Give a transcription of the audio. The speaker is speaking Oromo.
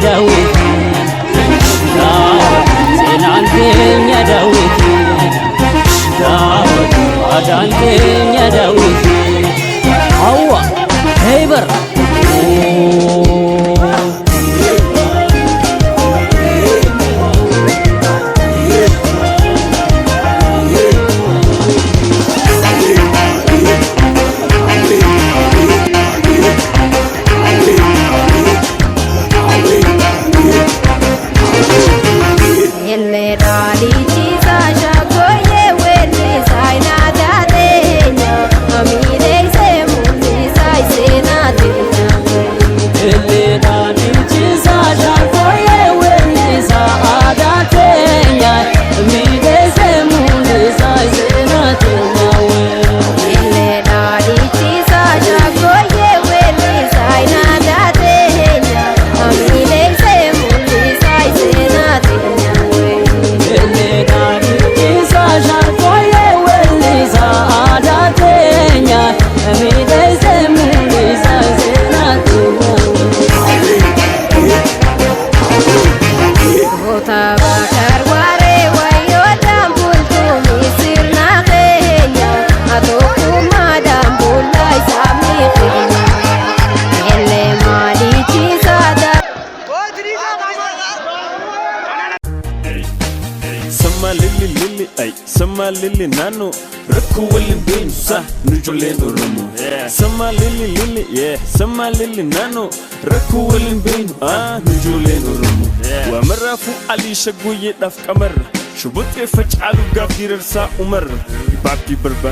Daawiti, seenaan keenya Daawiti, Daawiti, aadaan keenya Daawiti. Hawwa, heebar. Sama lili lili ay, sama lili nano. Rakkoo waliin beenu sa nu ijoolleen Oromoo. Sama lili lili yeah, sama lili nano. Rakkoo waliin beenu ah nu ijoolleen Oromoo. Waa maraafuu Alii Shaggooyyeedhaaf qamarra. Shubuxee facaalu gaaf dirarsaa umarra. Baabdii barbaan.